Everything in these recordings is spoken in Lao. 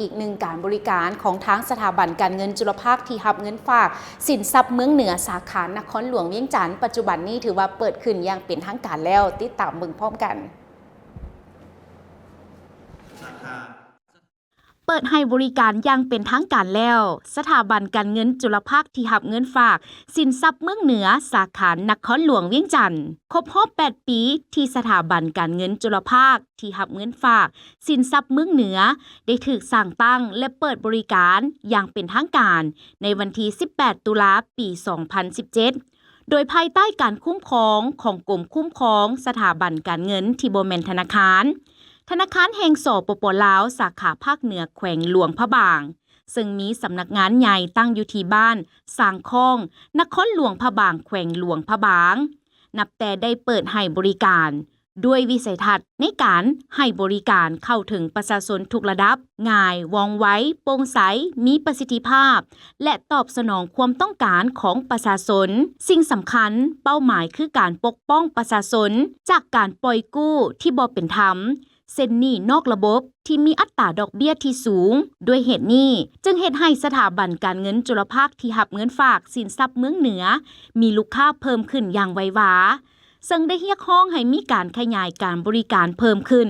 ອີກໜຶ່ງການບໍລິການຂອງທາງສະຖາບັນການເງິນຈຸລະພາກທີ່ຮັບເງິນຝາກສິນຊັບເມືອງເໜືອ ສາຂານະຄອນຫຼວງວຽງຈັນ ປັດຈຸບັນນີ້ຖືວ່າເປີດຂຶ້ນຢ່າງເປັນທາງການແລ້ວ. ຕິດຕາມເບິ່ງພ້ອມກັນ. ເປີດໃຫ້ບໍລິການຢ່າງເປັນທາງການແລ້ວ, ສະຖາບັນການເງິນຈຸລະພາກທີ່ຮັບເງິນຝາກສິນຊັບເມືອງເໜືອ ສາຂານະຄອນຫຼວງວຽງຈັນ ຄົບຮອບແປດປີ ທີ່ສະຖາບັນການເງິນຈຸລະພາກທີ່ຮັບເງິນຝາກສິນຊັບເມືອງເໜືອ ໄດ້ຖືກສ້າງຕັ້ງ ແລະ ເປີດບໍລິການຢ່າງເປັນທາງການໃນວັນທີສິບແປດ ຕຸລາ ປີສອງພັນສິບເຈັດ ໂດຍພາຍໃຕ້ການຄຸ້ມຄອງຂອງກົມຄຸ້ມຄອງສະຖາບັນການເງິນທີ່ບໍ່ແມ່ນທະນາຄານ, ທະນາຄານແຫ່ງ ສປປ ລາວ ສາຂາພາກເໜືອແຂວງຫຼວງພະບາງ, ເຊິ່ງມີສຳນັກງານໃຫຍ່ຕັ້ງຢູ່ທີ່ບ້ານສາງຄ້ອງ, ນະຄອນຫຼວງພະບາງ, ແຂວງຫຼວງພະບາງ, ນັບແຕ່ໄດ້ເປີດໃຫ້ບໍລິການ ດ້ວຍວິໄສທັດໃນການໃຫ້ບໍລິການເຂົ້າເຖິງປະຊາຊົນທຸກລະດັບ, ງ່າຍ, ວ່ອງໄວ, ໂປ່ງໃສ, ມີປະສິດທິພາບ ແລະ ຕອບສະໜອງຄວາມຕ້ອງການຂອງປະຊາຊົນ. ສິ່ງສຳຄັນ, ເປົ້າໝາຍຄືການປົກປ້ອງປະຊາຊົນຈາກການປ່ອຍກູ້ທີ່ບໍ່ເປັນທຳ, ເຊັ່ນ ໜີ້ນອກລະບົບທີ່ມີອັດຕາດອກເບ້ຍທີ່ສູງ. ດ້ວຍເຫດນີ້, ຈຶ່ງເຮັດໃຫ້ສະຖາບັນການເງິນຈຸລະພາກທີ່ຮັບເງິນຝາກສິນຊັບເມືອງເໜືອ ມີລູກຄ້າເພີ່ມຂຶ້ນຢ່າງໄວວາ, ເຊິ່ງໄດ້ຮຽກຮ້ອງໃຫ້ມີການຂະຫຍາຍການບໍລິການເພີ່ມຂຶ້ນ.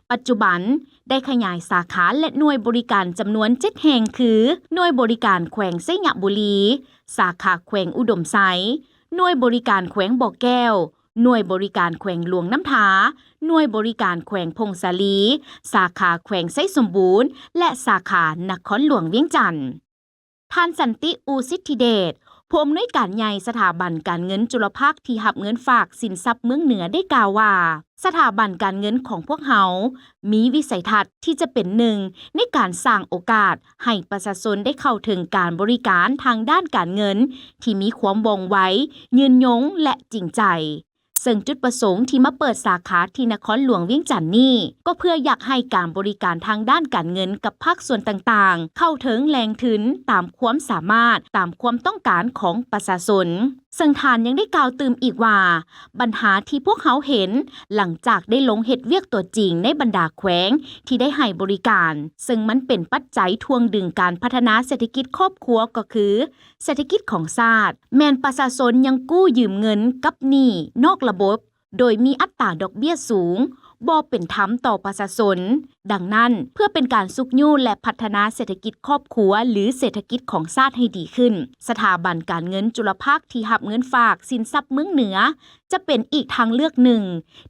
ປັດຈຸບັນໄດ້ຂະຫຍາຍສາຂາ ແລະ ໜ່ວຍບໍລິການຈຳນວນເຈັດແຫ່ງ ຄື ໜ່ວຍບໍລິການແຂວງໄຊຍະບູລີ, ສາຂາແຂວງອຸດົມໄຊ, ໜ່ວຍບໍລິການແຂວງບໍ່ແກ້ວ, ໜ່ວຍບໍລິການແຂວງຫຼວງນ້ຳທາ, ໜ່ວຍບໍລິການແຂວງຜົ້ງສາລີ, ສາຂາແຂວງໄຊສົມບູນ ແລະ ສາຂານະຄອນຫຼວງວຽງຈັນ. ທ່ານ ສັນຕິ ອູສິດທິເດດ, ຜູ້ອຳນວຍການໃຫຍ່ສະຖາບັນການເງິນຈຸລະພາກທີ່ຮັບເງິນຝາກສິນຊັບເມືອງເໜືອ ໄດ້ກ່າວວ່າ, ສະຖາບັນການເງິນຂອງພວກເຮົາມີວິໄສທັດທີ່ຈະເປັນໜຶ່ງໃນການສ້າງໂອກາດໃຫ້ປະຊາຊົນໄດ້ເຂົ້າເຖິງການບໍລິການທາງດ້ານການເງິນທີ່ມີຄວາມວ່ອງໄວ, ຍືນຍົງ ແລະ ຈິງໃຈ. ເຊິ່ງຈຸດປະສົງທີ່ມາເປີດສາຂາທີ່ນະຄອນຫຼວງວຽງຈັນນີ້ ກໍເພື່ອຢາກໃຫ້ການບໍລິການທາງດ້ານການເງິນກັບພາກສ່ວນຕ່າງໆ ເຂົ້າເຖິງແຫຼ່ງທຶນຕາມຄວາມສາມາດ, ຕາມຄວາມຕ້ອງການຂອງປະຊາຊົນ. ເຊິ່ງທ່ານຍັງໄດ້ກ່າວຕື່ມອີກວ່າ, ບັນຫາທີ່ພວກເຮົາເຫັນຫຼັງຈາກໄດ້ລົງເຮັດວຽກຕົວຈິງໃນບັນດາແຂວງທີ່ໄດ້ໃຫ້ບໍລິການ, ເຊິ່ງມັນເປັນປັດໄຈຖ່ວງດຶງການພັດທະນາເສດຖະກິດຄອບຄົວ ກໍຄື ເສດຖະກິດຂອງຊາດ ແມ່ນປະຊາຊົນຍັງກູ້ຢືມເງິນກັບໜີ້ນອກລະບົບ ໂດຍມີອັດຕາດອກເບ້ຍສູງ, ບໍ່ເປັນທຳຕໍ່ປະຊາຊົນ. ດັ່ງນັ້ນ, ເພື່ອເປັນການຊຸກຍູ້ ແລະ ພັດທະນາເສດຖະກິດຄອບຄົວ ຫຼື ເສດຖະກິດຂອງຊາດໃຫ້ດີຂຶ້ນ, ສະຖາບັນການເງິນຈຸລະພາກທີ່ຮັບເງິນຝາກສິນຊັບເມືອງເໜືອ ຈະເປັນອີກທາງເລືອກໜຶ່ງ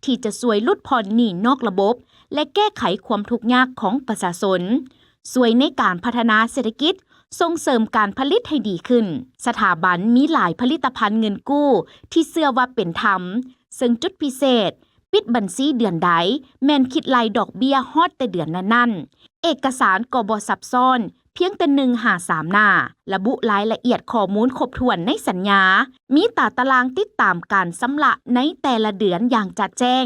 ທີ່ຈະຊ່ວຍຫຼຸດຜ່ອນໜີ້ນອກລະບົບ ແລະ ແກ້ໄຂຄວາມທຸກຍາກຂອງປະຊາຊົນ, ຊ່ວຍໃນການພັດທະນາເສດຖະກິດ, ສົ່ງເສີມການຜະລິດໃຫ້ດີຂຶ້ນ. ສະຖາບັນມີຫຼາຍຜະລິດຕະພັນເງິນກູ້ທີ່ເຊື່ອວ່າເປັນທຳ, ເຊິ່ງຈຸດພິເສດ ປິດບັນຊີເດືອນໃດ ແມ່ນຄິດໄລ່ດອກເບ້ຍຮອດແຕ່ເດືອນນັ້ນໆ. ເອກະສານກໍບໍ່ຊັບຊ້ອນ, ພຽງແຕ່ໜຶ່ງຫາສາມໜ້າ, ລະບຸລາຍລະອຽດຂໍ້ມູນຄົບຖ້ວນໃນສັນຍາ, ມີຕາຕະລາງຕິດຕາມການຊຳລະໃນແຕ່ລະເດືອນຢ່າງຈະແຈ້ງ,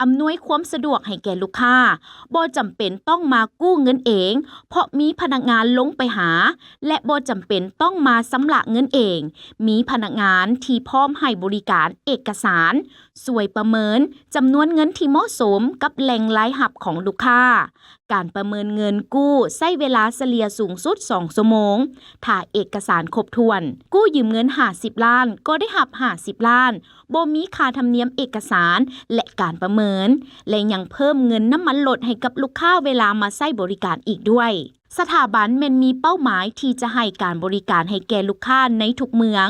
ອຳນວຍຄວາມສະດວກໃຫ້ແກ່ລູກຄ້າ, ບໍ່ຈຳເປັນຕ້ອງມາກູ້ເງິນເອງ ເພາະມີພະນັກງານລົງໄປຫາ ແລະ ບໍ່ຈຳເປັນຕ້ອງມາຊຳລະເງິນເອງ, ມີພະນັກງານທີ່ພ້ອມໃຫ້ບໍລິການເອກະສານ, ຊ່ວຍປະເມີນຈຳນວນເງິນທີ່ເໝາະສົມກັບແຫຼ່ງລາຍຮັບຂອງລູກຄ້າ. ການປະເມີນເງິນກູ້ໃຊ້ເວລາສະເລ່ຍສູງສຸດສອງຊົ່ວໂມງ. ຖ້າເອກະສານຄົບຖ້ວນ, ກູ້ຢືມເງິນຫ້າສິບລ້ານ ກໍໄດ້ຮັບຫ້າສິບລ້ານ, ບໍ່ມີຄ່າທຳນຽມເອກະສານ ແລະ ການປະເມີນ, ແລະ ຍັງເພີ່ມເງິນນ້ຳມັນລົດໃຫ້ກັບລູກຄ້າເວລາມາໃຊ້ບໍລິການອີກດ້ວຍ. ສະຖາບັນແມ່ນມີເປົ້າໝາຍທີ່ຈະໃຫ້ການບໍລິການໃຫ້ແກ່ລູກຄ້າໃນທຸກເມືອງ,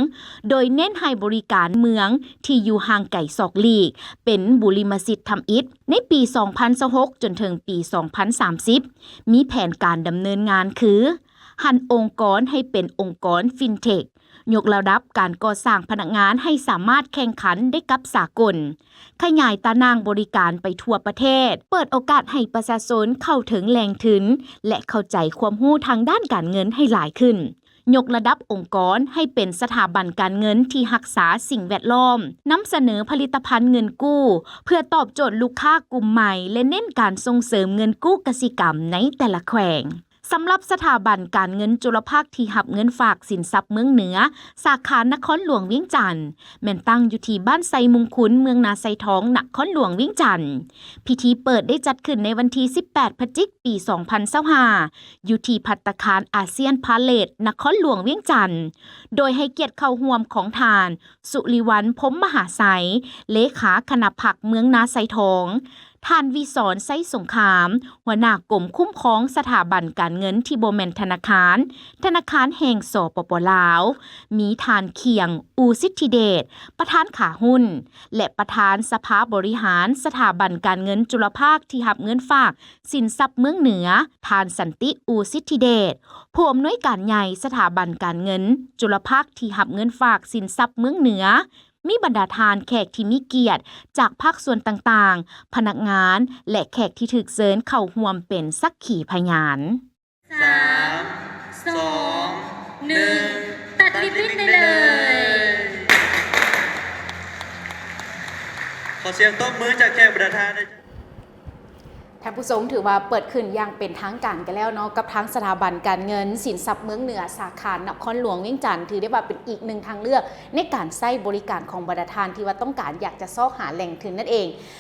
ໂດຍເນັ້ນໃຫ້ບໍລິການເມືອງທີ່ຢູ່ຫ່າງໄກສອກຫຼີກ ເປັນບຸລິມະສິດທຳອິດ. ໃນປີສອງພັນຊາວຫົກ ຈົນເຖິງປີສອງພັນສາມສິບ ມີແຜນການດຳເນີນງານຄື ຫັນອົງກອນໃຫ້ເປັນອົງກອນ FinTech, ຍົກລະດັບການກໍ່ສ້າງພະນັກງານໃຫ້ສາມາດແຂ່ງຂັນໄດ້ກັບສາກົນ, ຂະຫຍາຍຕາໜ່າງບໍລິການໄປທົ່ວປະເທດ, ເປີດໂອກາດໃຫ້ປະຊາຊົນເຂົ້າເຖິງແຫຼ່ງທຶນ ແລະ ເຂົ້າໃຈຄວາມຮູ້ທາງດ້ານການເງິນໃຫ້ຫຼາຍຂຶ້ນ, ຍົກລະດັບອົງກອນໃຫ້ເປັນສະຖາບັນການເງິນທີ່ຮັກສາສິ່ງແວດລ້ອມ, ນຳສະເໜີຜະລິດຕະພັນເງິນກູ້ເພື່ອຕອບໂຈດລູກຄ້າກຸ່ມໃໝ່ ແລະ ເນັ້ນການສົ່ງເສີມເງິນກູ້ກະສິກຳໃນແຕ່ລະແຂວງ. ສຳລັບສະຖາບັນການເງິນຈຸລະພາກທີ່ຮັບເງິນຝາກສິນຊັບເມືອງເໜືອ ສາຂານະຄອນຫຼວງວຽງຈັນ ແມ່ນຕັ້ງຢູ່ທີ່ບ້ານໄຊມຸງຄຸນ ເມືອງນາໄຊທອງ ນະຄອນຫຼວງວຽງຈັນ. ພິທີເປີດໄດ້ຈັດຂຶ້ນໃນວັນທີສິບແປດ ພະຈິກ ປີສອງພັນຊາວຫ້າ ຢູ່ທີ່ພັດຕາຄານອາຊຽນພາເລດ ນະຄອນຫຼວງວຽງຈັນ ໂດຍໃຫ້ກຽດເຂົ້າຮ່ວມຂອງທ່ານ ສຸລິວັນ ພົມມະຫາໄຊ ເລຂາຄະນະພັກເມືອງນາໄຊທອງ, ທ່ານ ວິສອນ ໄຊສົງຄາມ ຫົວໜ້າກົມຄຸ້ມຄອງສະຖາບັນການເງິນທີ່ບໍ່ແມ່ນທະນາຄານ, ທະນາຄານແຫ່ງ ສປປ ລາວ, ມີທ່ານ ຂຽງ ອູສິດທິເດດ ປະທານຂາຫຸ້ນ ແລະ ປະທານສະພາບໍລິຫານສະຖາບັນການເງິນຈຸລະພາກທີ່ຮັບເງິນຝາກສິນຊັບເມືອງເໜືອ, ທ່ານ ສັນຕິ ອູສິດທິເດດ ຜູ້ອຳນວຍການໃຫຍ່ສະຖາບັນການເງິນຈຸລະພາກທີ່ຮັບເງິນຝາກສິນຊັບເມືອງເໜືອ, ມີບັນດາທ່ານແຂກທີ່ມີກຽດຈາກພາກສ່ວນຕ່າງໆ, ພະນັກງານ ແລະ ແຂກທີ່ຖືກເຊີນເຂົ້າຮ່ວມເປັນສັກຂີພະຍານ. ສາມ ສອງ ໜຶ່ງ ຕັດລິບບິນໄດ້ເລີຍ. ຂໍສຽງຕົບມືຈາກແຂກບັນດາທ່ານ. ທ່ານຜູ້ຊົມ, ຖືວ່າເປີດຂຶ້ນຢ່າງເປັນທາງການກັນແລ້ວເນາະ ກັບທາງສະຖາບັນການເງິນສິນຊັບເມືອງເໜືອ ສາຂານະຄອນຫຼວງວຽງຈັນ ຖືໄດ້ວ່າເປັນອີກໜຶ່ງທາງເລືອກໃນການໃຊ້ບໍລິການຂອງບັນດາທ່ານທີ່ວ່າຕ້ອງການຢາກຈະຊອກຫາແຫຼ່ງທຶນນັ້ນເອງ.